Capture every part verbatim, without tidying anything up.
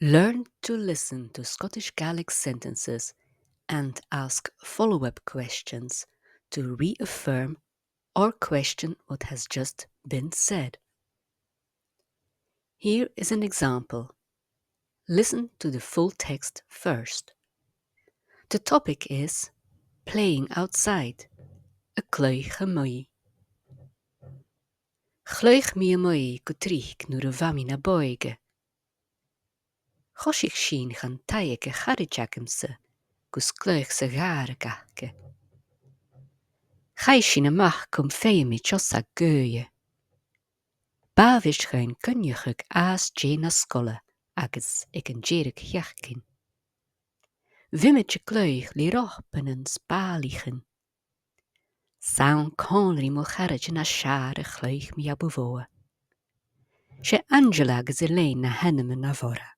Learn to listen to Scottish Gaelic sentences and ask follow-up questions to reaffirm or question what has just been said. Here is an example. Listen to the full text first. The topic is playing outside, a' cluich a-muigh. Chluich mi a-muigh gu tric nuair a bha mi na b' òige. Choisich sinn dhan taigh aig a' charaid agamsa gus cluich sa ghàrradh aca. Chaidh sinn a-mach gum feum i os a' ghaoithe. B' àbhaist dhuinn coinneachadh às dèidh na sgoile agus aig an deireadh-sheachdain. Bhiomaid a' cluich le ròpannan is bàlaichean. 'S ann còmhla ri mo charaidean as fheàrr a chluich mi a bu mhotha. 'S e Angela agus Elaine na h-ainmean a bh' orra.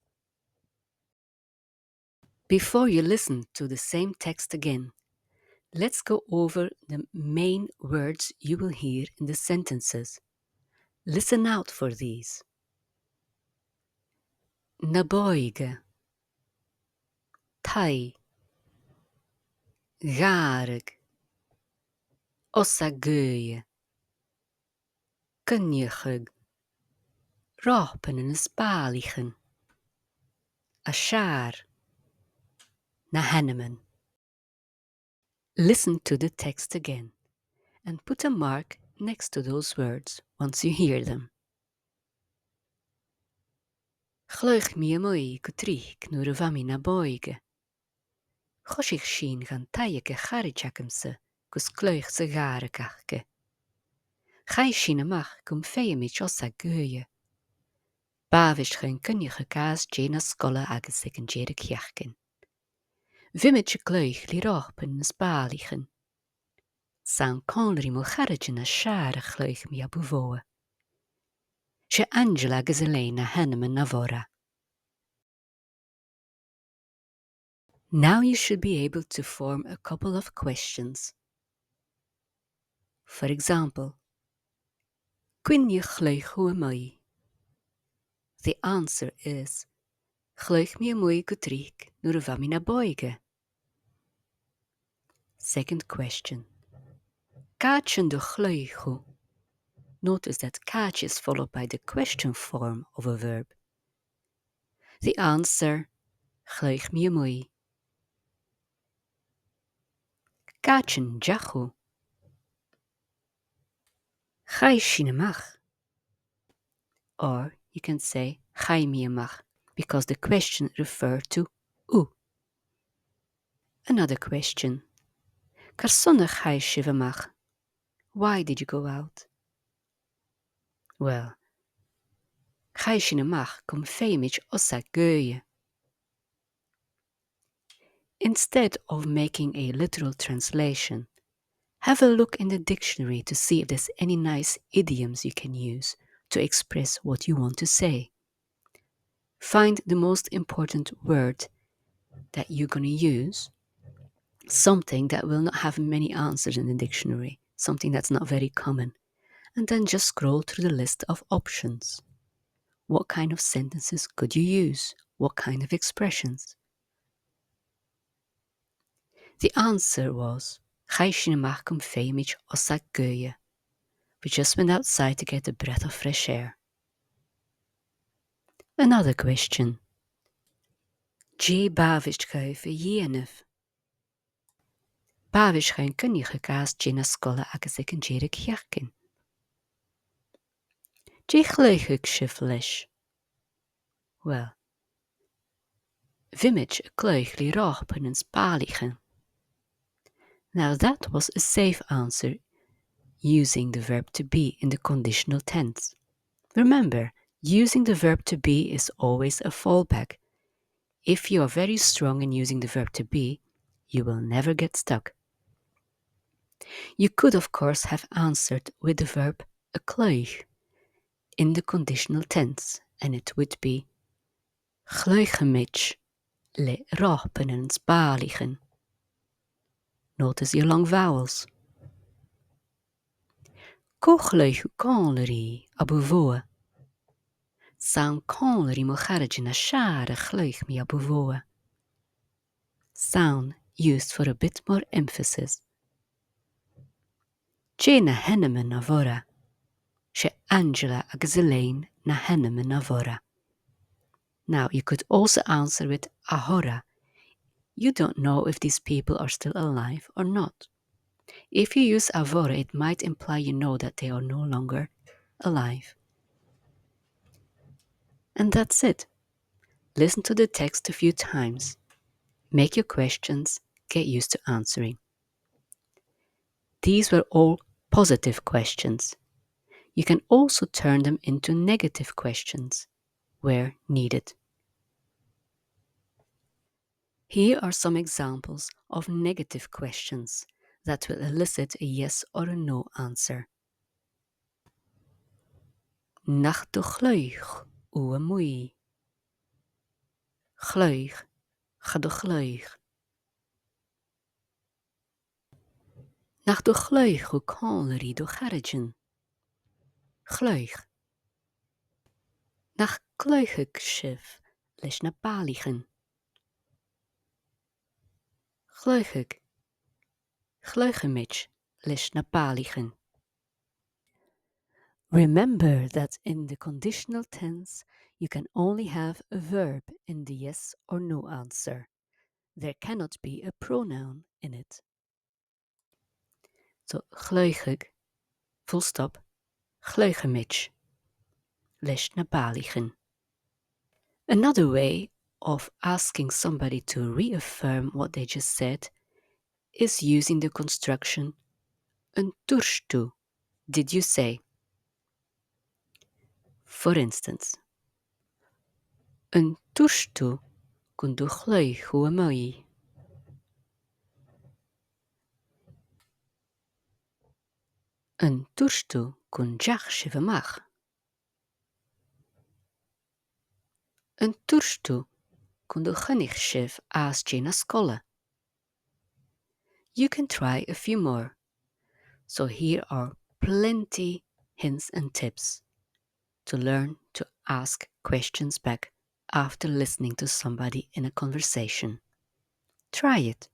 Before you listen to the same text again, let's go over the main words you will hear in the sentences. Listen out for these. Na b' òige. Taigh. Ghàrradh. Os a' ghaoithe. Coinneachadh. Ròpannan is bàlaichean. As fheàrr. Na h-ainmean. Listen to the text again and put a mark next to those words once you hear them. Chluich mi a-muigh gu tric nuair a bha mi na b' òige. Choisich sinn dhan taigh aig a' charaid agamsa gus cluich sa ghàrradh aca. Chaidh sinn a-mach gum feum i os a' ghaoithe. B' àbhaist dhuinn coinneachadh às dèidh na sgoile agus aig an deireadh-sheachdain. Bhiomaid a' cluich le ròpannan is bàlaichean. 'S ann còmhla ri mo charaidean as fheàrr a chluich mi a bu mhotha. 'S e Angela agus Elaine na h-ainmean a bh' orra. Now you should be able to form a couple of questions. For example, cuin a chluich thu a-muigh? The answer is, chluich mi a-muigh gu tric nuair a bha mi na b' òige. Second question. Càit an do chluich thu? Notice that càit is followed by the question form of a verb. The answer, chluich mi a-muigh. Càit an deach thu? Chaidh sinn a-mach. Or you can say, chaidh mi a-mach, because the question referred to thu. Another question. Carson a chaidh sibh a-mach? Why did you go out? Well, chaidh sinn a-mach gum feum i os a' ghaoithe. Instead of making a literal translation, have a look in the dictionary to see if there's any nice idioms you can use to express what you want to say. Find the most important word that you're gonna use, something that will not have many answers in the dictionary, something that's not very common, and then just scroll through the list of options. What kind of sentences could you use? What kind of expressions? The answer was, chaidh sinn a-mach gum feum i os a' ghaoithe. We just went outside to get a breath of fresh air. Another question. Dè b' àbhaist dhuibh a dhèanamh? B' àbhaist dhuinn coinneachadh às dèidh na sgoile agus aig an deireadh-sheachdain. Dè chluicheadh sibh leis? Well, bhiomaid a' cluich le ròpannan is bàlaichean. Now that was a safe answer, using the verb to be in the conditional tense. Remember, using the verb to be is always a fallback. If you are very strong in using the verb to be, you will never get stuck. You could, of course, have answered with the verb a' cluich in the conditional tense, and it would be, chluicheamaid le ròpannan is bàlaichean. Notice your long vowels. Cò chluich thu còmhla rithe a bu mhotha? 'S 'S ann còmhla ri mo charaidean as fheàrr a chluich mi a bu mhotha. Sound used for a bit more emphasis. Dè na h-ainmean a bh' orra? 'S e Angela agus Elaine na h-ainmean a bh' orra. Now, you could also answer with a th' orra. You don't know if these people are still alive or not. If you use a bh' orra, it might imply you know that they are no longer alive. And that's it. Listen to the text a few times. Make your questions, get used to answering. These were all positive questions. You can also turn them into negative questions where needed. Here are some examples of negative questions that will elicit a yes or a no answer. Nach do chluich thu a-muigh? Chluich, cha do chluich. Nach do chluich thu còmhla ri do charaidean? Chluich. Nach cluicheadh sibh leis na bàlaichean? Cluicheadh. Chluicheamaid leis na bàlaichean. Remember that in the conditional tense, you can only have a verb in the yes or no answer. There cannot be a pronoun in it. So, chluicheadh, full stop, chluicheamaid leis na bàlaichean. Another way of asking somebody to reaffirm what they just said is using the construction an tuirt thu, did you say? For instance, an tuirt thu gun do chluich thu a-muigh? An tuirt thu gun deach sibh a-mach? An tuirt thu gun do choinnich sibh às dèidh na sgoile? You can try a few more. So here are plenty hints and tips to learn to ask questions back after listening to somebody in a conversation. Try it.